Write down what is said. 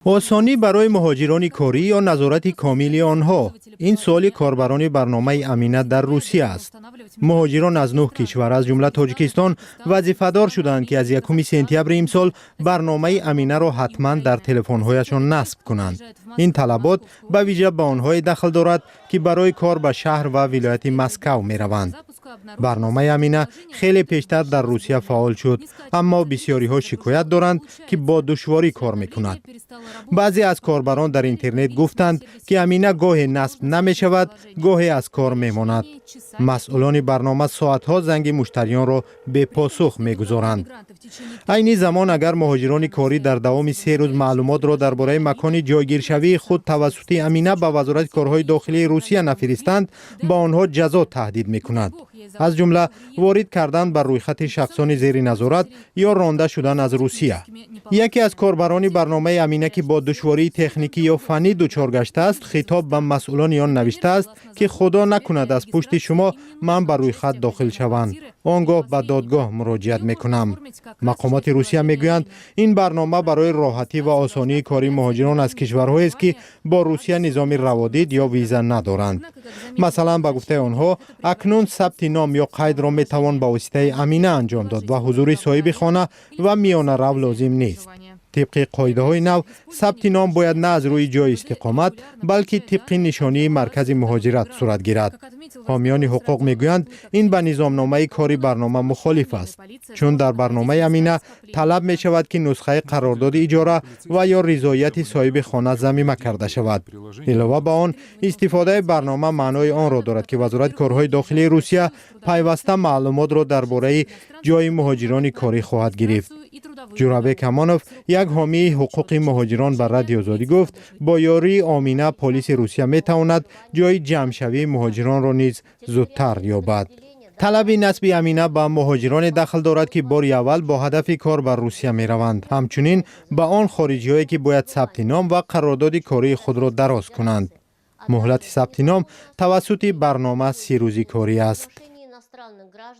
Осонӣ барои муҳоҷирони корӣ ё назорати комили онҳо? Ин суоли корбарони барномаи Амина дар Русия аст. Муҳоҷирон аз нӯҳ кишвар, аз ҷумла Тоҷикистон, вазифадор шуданд, ки аз 1 сентябри имсол барномаи Аминаро ҳатман дар телефонҳояшон насб кунанд. Ин талабот ба вижа ба онҳое дахл дорад, ки барои кор ба шаҳр ва вилояти Москав мераванд. Барномаи Амина хеле пештар дар Русия фаъол шуд, аммо бисёриҳо шикоят доранд, ки бо душворӣ кор мекунад. Баъзе аз корбарон дар интернет гуфтанд, ки Амина гоҳе насб намешавад, гоҳе аз кор мемонад. Масъулони барнома соатҳо занги муштариёнро бепосух мегузоранд. Айни замон, агар муҳоҷирони корӣ дар давоми 3 рӯз маълумотро дар бораи макони ҷойгиршавии худ тавассути Амина ба Вазорати корҳои дохилии Русия нафиристанд, ба онҳо ҷазо таҳдид мекунад, аз ҷумла ворид кардан ба рӯйхати шахсони зери назорат ё ронда шудан аз Русия. Яке аз корбарони барномаи Амина, ки бо душвории техникӣ ё фаннӣ дучор гаштааст, хитоб ба масъулони он навиштааст, ки худо накунад, аз пушти шумо ман ба рӯйхат дохил шаванд, он гоҳ ба додгоҳ муроҷиат мекунам. Мақомоти Русия мегӯянд, ин барнома барои роҳатӣ ва осонии кори муҳоҷирон аз кишварҳоест, ки бо Русия низоми раводид ё виза надоранд. Масалан, ба гуфтаи онҳо, акнун сабти ном ё қайдро метавон ба воситаи Амина анҷом дод ва ҳузури соҳиби хона ва миёнарав лозим нест. Тибқи қоидаҳои нав, сабти ном бояд на аз рӯи ҷойи истиқомат, балки тибқи нишонии маркази муҳоҷират сурат гирад. Ҳомиёни ҳуқуқ мегӯянд, ин ба низомномаи кори барнома мухолиф аст, чун дар барномаи Амина талаб мешавад, ки нусхаи қарордоди иҷора ва ё ризояти соҳиби хона замима карда шавад. Илова ба он, истифодаи барнома маънои онро дорад, ки Вазорати корҳои дохилии Русия пайваста маълумотро дар бораи ҷойи муҳоҷирони корӣ хоҳад гирифт. Ҷурабек Амонов, як ҳомии ҳуқуқи муҳоҷирон, ба Радиои Озодӣ гуфт, бо ёрии Амина полиси Русия метавонад ҷойи ҷамъшавии муҳоҷиронро низ зудтар ёбад. Талаби насби Амина ба муҳоҷироне дахл дорад, ки бори аввал бо ҳадафи кор ба Русия мераванд, ҳамчунин ба он хориҷиҳое, ки бояд сабти ном ва қарордоди кории худро дароз кунанд. Муҳлати сабти ном тавассути барнома 30 рӯзи корӣ аст.